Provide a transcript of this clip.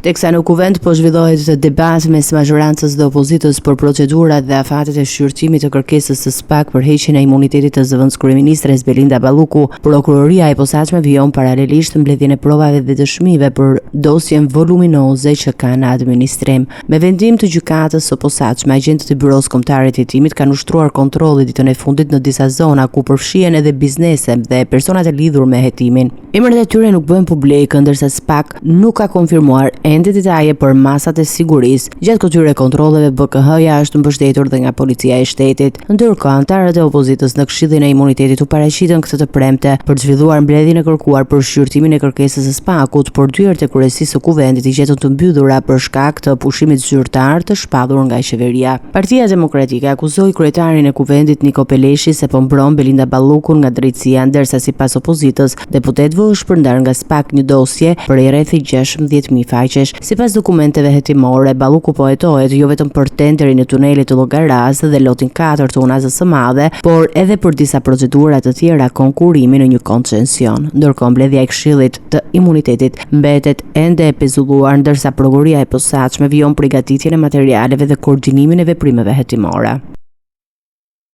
Teksa në Kuvend po zhvillohet debat mes mazhorancës dhe opozitës për procedurat dhe afatet e shqyrtimit të kërkesës së SPAK për heqjen e imunitetit të zëvendëskryeministres Belinda Balluku, Prokuroria e Posaçme vijon paralelisht mbledhjen e provave dhe dëshmive për dosjen voluminoze që ka në administrim. Me vendim të Gjykatës së Posaçme, agjentët e Byrosë Kombëtare të Hetimit kanë ushtruar kontrolle ditën e fundit në disa zona ku përfshihen edhe biznese dhe personat e lidhur me hetimin. Emrat e tyre nuk bëhen publikë, ndërsa SPAK nuk ka konfirmuar ende detaje për masat e sigurisë. Gjatë këtyre kontrolleve BKH-ja është mbështetur dhe nga Policia e Shtetit. Ndërkohë, anëtarët e opozitës në Këshillin e Imunitetit u paraqitën këtë të premte për të zhvilluar mbledhjen e kërkuar për shqyrtimin e kërkesës së SPAK-ut, por dyert e kryesisë së Kuvendit i gjetën të mbyllura për shkak të pushimit zyrtar të shpallur nga qeveria. Partia Demokratike akuzoi kryetarin e Kuvendit Niko Peleshi se po mbron Belinda Ballukun nga drejtësia, ndërsa sipas opozitës, deputetëve u është shpërndarë nga SPAK një dosje prej rreth 16.000 faqesh. Sipas dokumenteve hetimore, Balluku po hetohet jo vetëm për tenderin e tunelit të Llogarasë dhe lotin 4 të Unazës së Madhe, por edhe për disa procedura të tjera konkurrimi në një koncesion. Ndërkohë, mbledhja e Këshillit të Imunitetit mbetet ende e pezulluar ndërsa Prokuroria e Posaçme vijon përgatitjen e materialeve dhe koordinimin e veprimeve hetimore.